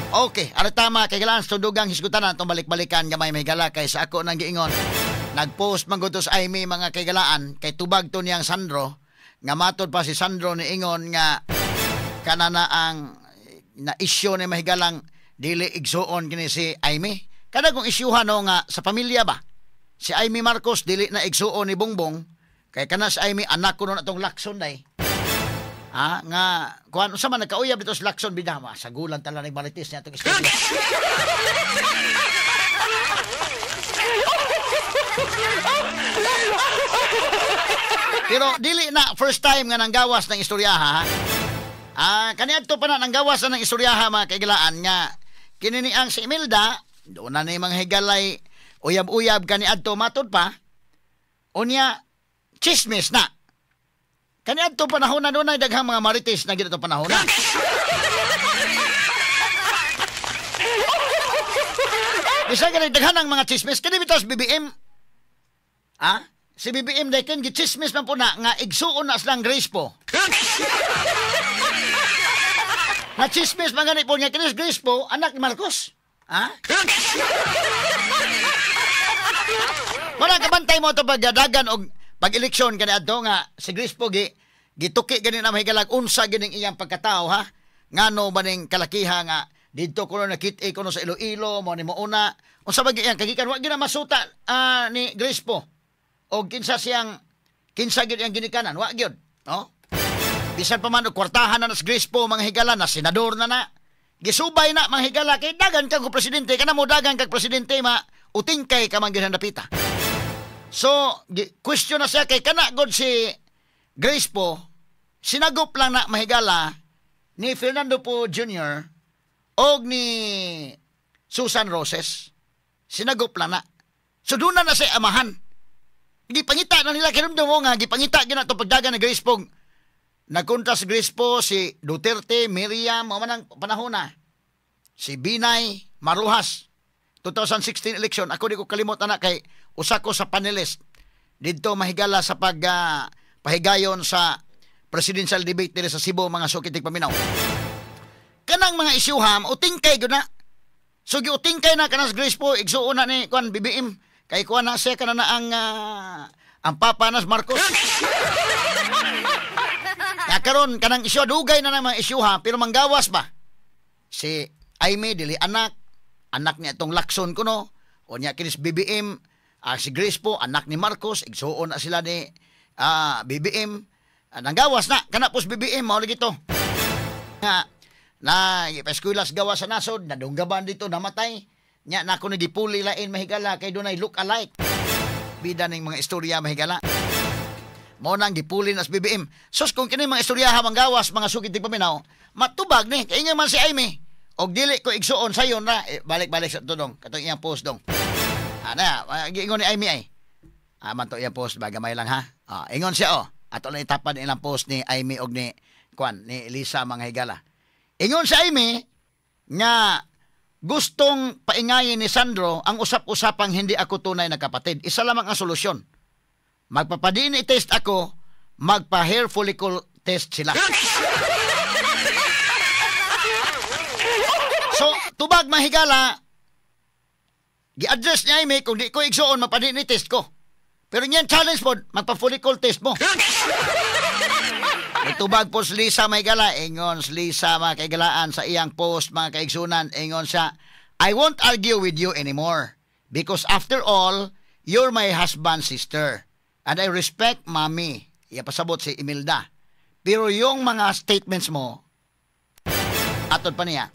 Okay, ara tama kay galaan sa tundugang hisgutan atong balik-balikan gamay mahigala kay sa ako nang giingon. Nagpost man gud to sa Amy mga kaigalaan kay tubag to niyang Sandro nga matod pa si Sandro ni ingon nga kanana ang na isyu ni mahigalang dili igsuon kini si Amy. Kada kung isyuhan no nga sa pamilya ba si Amy Marcos dili na igsuon ni Bongbong kay kana si Amy anak ko nun atong Lacson day. Ah, nga kuan unsa man nagkauyab dito sa Lacson bida ma sagulan tala ning marites niya atong istorya. Pero dili na first time nga nanggawas ng istorya ha. Ah, kaniadto pa na nanggawas na ng istorya mga kaigalaan nga kini ni ang si Imelda doon na ni mga higalay uyab-uyab kaniadto matod pa. Unya chismis na. Kaniadto panahon na dunay daghang mga marites na gid panahon na. Bisan gani daghan ang mga chismis kini bitaw BBM. Ah, si BBM dai ken gichismis man po na nga igsuon na silang Grace po. Na chismis man gani po nga kini Grace po anak ni Marcos. Ha? Wala kabantay mo to pagdagan og pag-eleksyon kani adto nga si Grace po gituki gani na mahigalag unsa gining iyang pagkatao ha. Ngano ba ning kalakiha nga didto kuno nakit-i kuno sa Iloilo mo ni mouna unsa ba iyang kagikan wa gyud na masuta ni Grace po. O kinsa siyang kinsa gyud iyang ginikanan wa gyud, no? Bisan pa man og kwartahan na si Grace po mga higala na senador na na. Gisubay na mga higala kay dagan kag presidente kana mo dagan kag presidente ma utingkay ka man gyud napita. So, question na siya kay kana god si Grace po sinagop lang na mahigala ni Fernando Poe Jr. og ni Susan Roses. Sinagop lang na. So doon na siya amahan. Gipangita na nila kinumdum mo nga gipangita gyud na to pagdagan ni Grace po. Nagkontra si Grace po si Duterte, Miriam, mao man ang panahon na. Si Binay Maruhas 2016 election ako di ko kalimot ana kay usa ko sa panelist didto mahigala sa pag pahigayon sa presidential debate diri sa Cebu mga sukitig paminaw. Kanang mga isyuham utingkay gyud na. So giutingkay na kanas Grace po igsuon na ni kuan BBM kay kuan na siya kana na ang papa nas Marcos. Kaya karon kanang isyu dugay na nang mga isyuha pero manggawas ba si Amy dili anak anak niya itong Lacson kuno o niya kinis BBM si Grace po anak ni Marcos igsuon na sila ni BBM nanggawas na kana po si BBM mao lagi to nga na ipaeskwela sa gawas sa nasod nadunggaban dito namatay nya nako ni gipuli lain mahigala kay dunay look alike bida ning mga istorya mahigala mao nang gipuli na sa BBM. Sus kung kini mga istorya ha manggawas mga sugid ti paminaw matubag ni kay ingon man si Amy og dili ko igsuon sayon na eh, balik-balik sa tudong katong iyang post dong ana giingon ni Amy ay man to iyang post ba gamay lang ha ingon siya oh ato lang itapan ilang post ni Amy og ni kuan ni Elisa mga higala. Ingon si Amy nga gustong paingayin ni Sandro ang usap-usapang hindi ako tunay na kapatid. Isa lamang ang solusyon. Magpapa-DNA test ako, magpa-hair follicle test sila. So, tubag mahigala, gi-address ni Amy kung di ko igsuon, magpa-DNA test ko. Pero niyan challenge po, magpa-follicle test mo. Itubag po si Lisa mahigala, ingon si Lisa mga kaigalaan sa iyang post mga kaigsunan, ingon siya, I won't argue with you anymore because after all, you're my husband's sister and I respect mommy. Iya pasabot si Imelda. Pero yung mga statements mo, atod pa niya,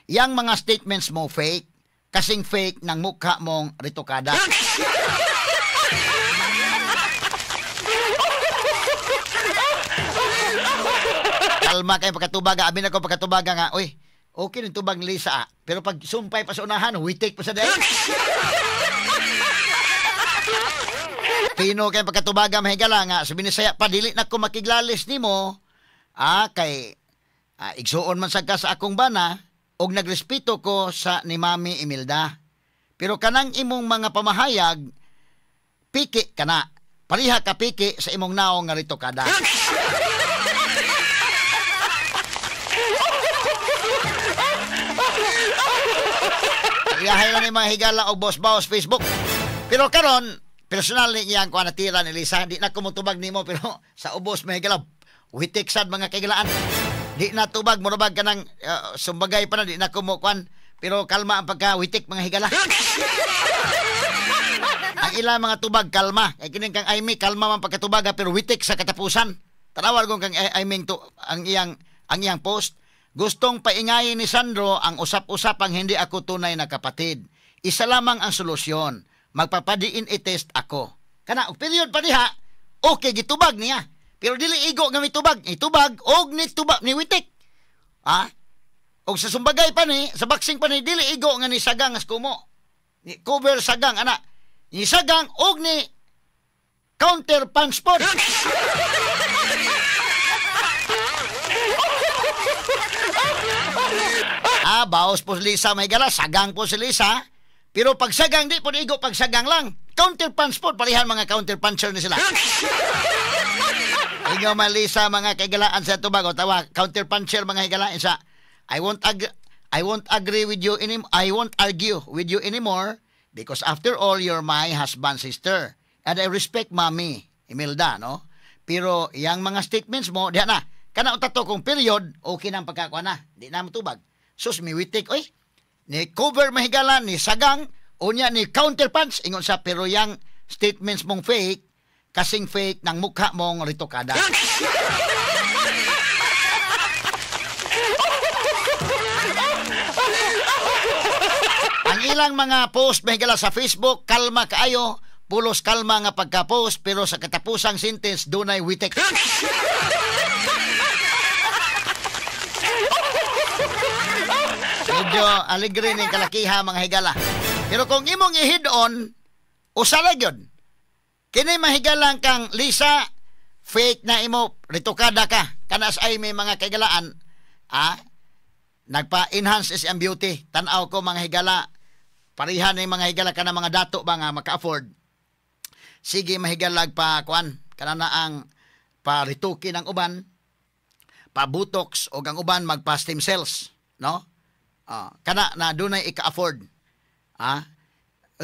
yang mga statements mo fake, kasing fake ng mukha mong retokada. Kalma kayo pagkatubaga. Abi na ko pagkatubaga nga, uy, okay rin tubag ni Lisa ah. Pero pag sumpay pa sa unahan, witik pa sa dahil. Pino kayo pagkatubaga, mahigala nga. Sa binisaya pa, dili na ko makiglalis ni mo. Kay igsuon man sad ka sa akong bana, og nagrespeto ko sa ni Mami Imelda. Pero kanang imong mga pamahayag, piki ka na. Pariha ka piki sa imong naong nga retokada. Iyahay lang ni mga higala og boss-boss Facebook. Pero karon personal ni iyang kuha natira ni Lisa, di na ko motubag nimo, pero sa ubos, mga higala, witik sad, mga kahigalaan. Di na tubag, murabag ka ng sumbagay pa na, di na ko mo kuan, pero kalma ang pagka-witik, mga higala. Ang ilang mga tubag, kalma. Kay kining kang Imee, kalma man pagkatubag, pero witik sa katapusan. Tanawar kong kang Imee to, ang iyang post. "Gustong paingayin ni Sandro ang usap-usapang hindi ako tunay na kapatid. Isa lamang ang solusyon. Magpapa-DNA test ako." Kana, og period pa diha, okay, gitubag niya. Pero dili igo nga mitubag, itubag og ni tubag ni witik. Ha? Og sa sumbagay pa ni, sa boxing pa ni, dili igo nga ni sagang as kumo. Ni cover sagang ana. Ni sagang og ni counter punch pod. Ah, baos po si Lisa, may gala, sagang po si Lisa. Pero pag sagang, di po igo pag sagang lang. Counter punch po, parihan mga counter puncher ni sila. Ingaw man Lisa, mga kaigalaan sa tubag o tawa, counter puncher, mga higalaan sa I won't agree with you any I won't argue with you anymore because after all, you're my husband's sister and I respect Mommy Imelda, no? Pero yang mga statements mo diha na kana unta to, kung period, okay na ang pagkakuha na, di na matubag. Sus, miwitik oy, ni cover mahigala, ni sagang, unya ni counter punch. Ingon sa, "Pero yang statements mong fake kasing fake ng mukha mong retokada." Ang ilang mga post, mahigala, sa Facebook, kalma kaayo, pulos kalma nga pagka-post, pero sa katapusang sentence dunay witik. Medyo alegre ning kalakiha, mga higala. Pero kung imong i-head on, usara gyud. Kini mahigalang kang Lisa, fake na imo, retokada ka. Kanas ay may mga kaigalaan, nagpa-enhance is ang beauty. Tanaw ko, mga higala, parihan ni mga higala ka na mga dato ba nga maka-afford. Sige mahigalag pa kuan, kana na ang parituki ng uban, pa botox o ang uban magpa stem cells, no? Kana na dunay ika-afford.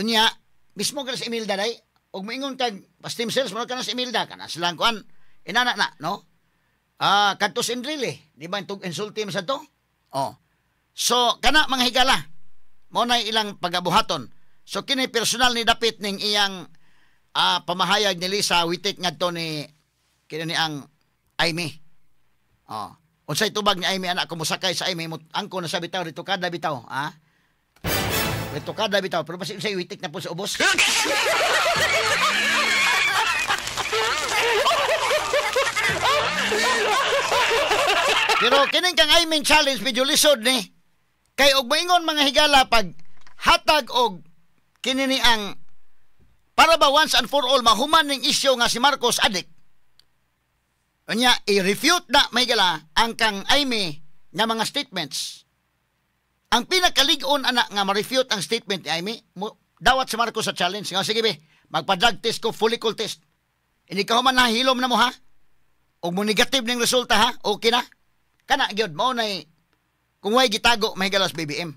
Unya mismo ka sa Imelda day, og moingon kag pa stem cells mo kana sa Imelda, kana silang kuan inana na, no? Kadto sa Enrile, di ba intug insulti mo sa to? Oh. So kana, mga higala, mo na ilang pagabuhaton. So kini personal ni dapit ning iyang pamahayag ni Lisa, witik ngadto ni kini ni ang Imee. Oh. Unsay tubag ni Imee anak kung mosakay sa Imee, angko na sa bitaw retokada bitaw, ha? Retokada bitaw, pero basi unsay witik na po sa ubos. Pero kining kang Imee challenge medyo lisod ni. Kay og moingon, mga higala, pag hatag og kini ni ang para ba once and for all mahuman ning isyu nga si Marcos adik. Unya i-refute na mahigala ang kang Imee nga mga statements. Ang pinakalig-on ana nga ma-refute ang statement ni Imee, dawat si Marcos sa challenge. Nga sige be, magpa-drug test ko, follicle test. Hindi ka human nahilom na mo ha. Og mo negative ning resulta ha, okay na. Kana gyud mao nay kung way gitago mahigalas BBM.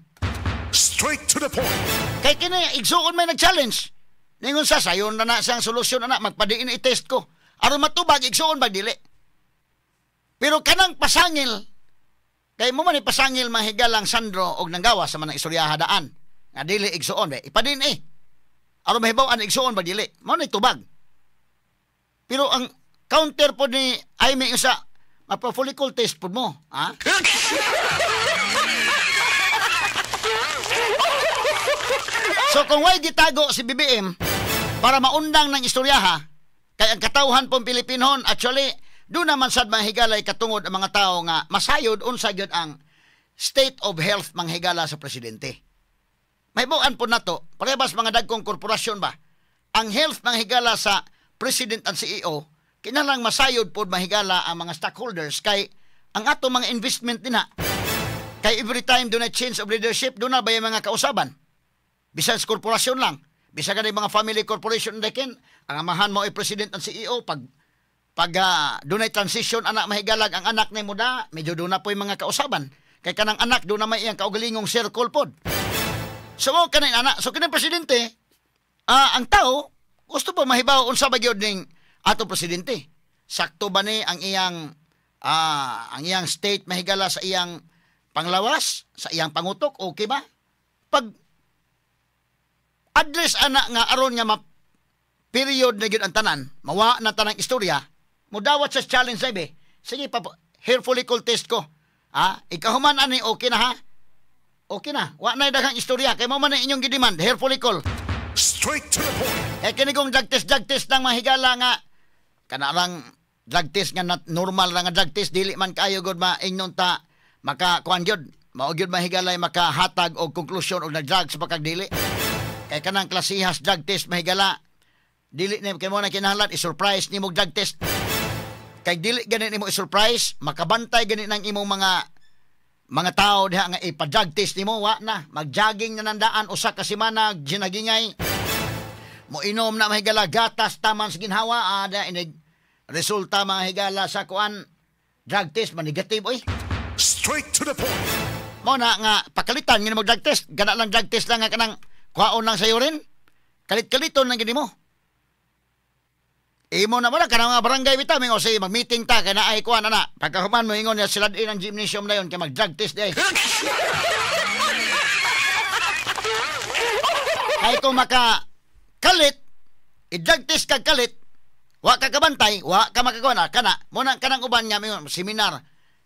Straight to the point. Kay kini igsuon may nag-challenge. Ningon sa sayon na na siyang solusyon ana, magpa-DNA test ko. Aron matubag igsuon ba dili. Pero kanang pasangil kay mo man ipasangil mahigalang Sandro og nanggawa sa manang istoryaha daan nga dili igsuon be ipa-DNA. Aron mahibaw-an igsuon ba dili. Mao nay tubag. Pero ang counter po ni Imee usa, mapa-follicle test po mo, ha? So kung way gitago si BBM para maundang ng istoryaha, kay ang katawhan pong Pilipinhon, actually, doon naman sad mahigalay katungod ang mga tao nga masayod unsa gyud ang state of health manghigala sa presidente. May buwan po nato, parehas mga dagkong korporasyon ba, ang health manghigala sa president and CEO, kinahanglang masayod pod mahigala ang mga stockholders kay ang ato mga investment dinha. Kay every time do na change of leadership, do na ba yung mga kausaban? Bisan sa korporasyon lang, bisan ka mga family corporation dekin, ang amahan mo ay president and CEO, pag dunay transition anak mahigalag ang anak ni mo da, medyo doon na po yung mga kausaban. Kay kanang anak doon na may iyang kaugalingong circle pod. So mo kanang ana, so kanang presidente, ang tao gusto pa mahibaw unsa ba gyud ning ato presidente. Sakto ba ni ang iyang state, mahigala, sa iyang panglawas, sa iyang pangutok, okay ba? Pag address ana nga aron nga ma period na gyud ang tanan, mawa na tanang istorya, mudawat sa challenge be. Sige pa, hair follicle test ko. Ah, ikahuman ani, okay na ha? Okay na. Wa na daghang istorya kay mo man ang inyong gidemand, hair follicle. Straight to the point. Eh kini kung drug test ng mahigala nga kanarang drug test nga not normal ra nga drug test, dili man kayo gud maingnon ta maka kuan gyud, mao gyud mahigalay makahatag og konklusyon og nag-drugs pa kag dili, kay kanang klasihas drug test, mahigala, dili ni kay mo na kinahanglan i-surprise nimo drug test, kay dili gani nimo i-surprise, makabantay gani ng imong mga tao diha nga ipa-drug test nimo, wa na magjogging na nandaan usa ka semana, ginagingay mo inom na, mahigala, gatas taman sa ginhawa ada inig resulta, mga higala, sa kuan drug test man negative oy. Straight to the point. Mo na nga pakalitan ngin mo drug test, gana lang drug test lang nga kanang kuhaon lang sa urine, kalit-kaliton lang gini mo. Imo na wala kanang mga barangay bitaw mingo say mag-meeting ta kay naay kuan ana. Pagkahuman mo ingon niya sila din ang gymnasium na yon kay mag-drug test di ay. Kay kung maka kalit, i-drug test kag kalit, wa ka kabantay, wa ka makakuha na, kana, mo na kanang uban nga, mingon, seminar,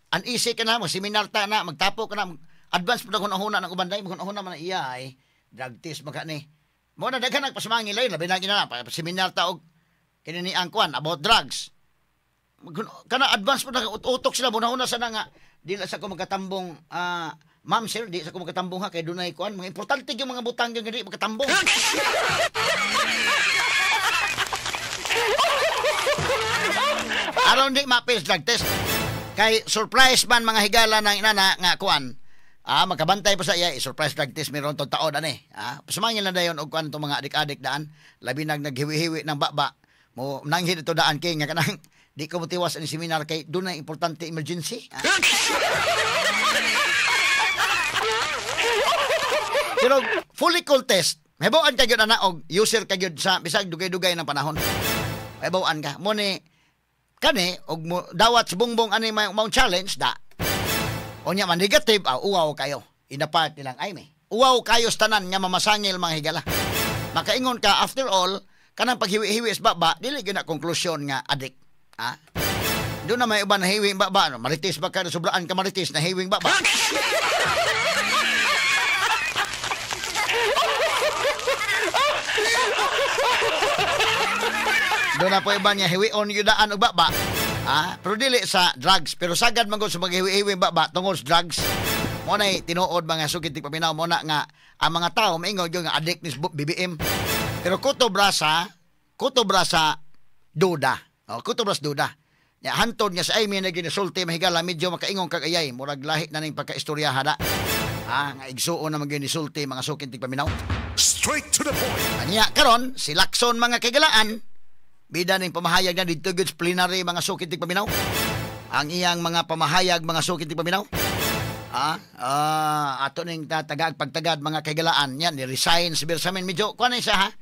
an easy ka na mo, seminar ta na, magtapo ka na, advance mo na hunahuna ng uban day, hunahuna man na iya ay, drug test maka ni. Mo na daghan nagpasamangil ay, labi na ginana, seminar ta og kini ni ang kuan about drugs. Kana advance mo na utok sila, hunahuna sa na nga, di na sa ko magkatambong, ma'am, sir, di sa ko magkatambong ha, kay dunay kuan, mga importante yung mga butang yung di magkatambong. Aron di mapil drug test. Kay surprise man mga higala ng inana nga kuan. Makabantay pa sa iya, surprise drug test meron tong taon ani. Pasumangin lang dayon og kuan tong mga adik-adik daan, labi nag naghiwi-hiwi ng baba. Mo nanghid ito daan kay nga kanang di ko motiwas ani seminar kay dunay importante emergency. Pero follicle test, mahibaw-an ka gyud ana og user ka gyud sa bisag dugay-dugay ng panahon. Mahibaw-an ka. Mo ni kani og mo, dawat sa bungbong ani may mount challenge da. Unya man negative, uwaw kayo. Inapart nilang ay may. Uwaw kayo sa tanan nga mamasangil mga higala. Makaingon ka after all kanang paghiwi-hiwi sa baba dili gyud na konklusyon nga adik. Doon na may uban na hiwi baba, no? Marites ba ka, sobraan ka marites na hiwing baba. Doon na po iba niya hiwion yung daan og baba. Pero dili sa drugs. Pero sagad man gud sa maghiwi-hiwi baba tungod sa drugs. Mo nay tinuod mga sukit paminaw mo na nga ang mga tao maingon gyud nga addict ni BBM. Pero kutob ra sa duda. O, kutob ra sa duda. Ya, hantod nga sa ay may naginisulti mahigala medyo makaingon kag ayay murag lahi na ning pagkaistorya hada. Nga igsuon na maginisulti mga sukit paminaw. Straight to the point. Anya karon si Lacson mga kaigalaan bida ning pamahayag na didto gyud sa plenary mga sukit paminaw. Ang iyang mga pamahayag mga sukit paminaw. Ato ning tatagag pagtagad mga kaigalaan yan ni resign si Bersamin medyo kuan siya ha.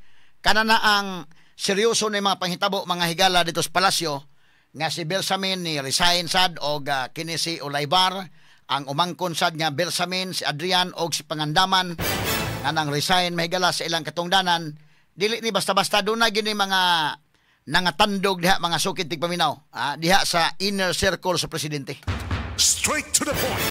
Kana na ang seryoso ni mga panghitabo mga higala dito sa palasyo nga si Bersamin ni resign sad og kini si Olaybar ang umangkon sad nga Bersamin si Adrian og si Pangandaman nga nang resign mahigala sa ilang katungdanan dili ni basta-basta doon na gini mga nangatandog diha mga sukit tigpaminaw diha sa inner circle sa presidente. Straight to the point.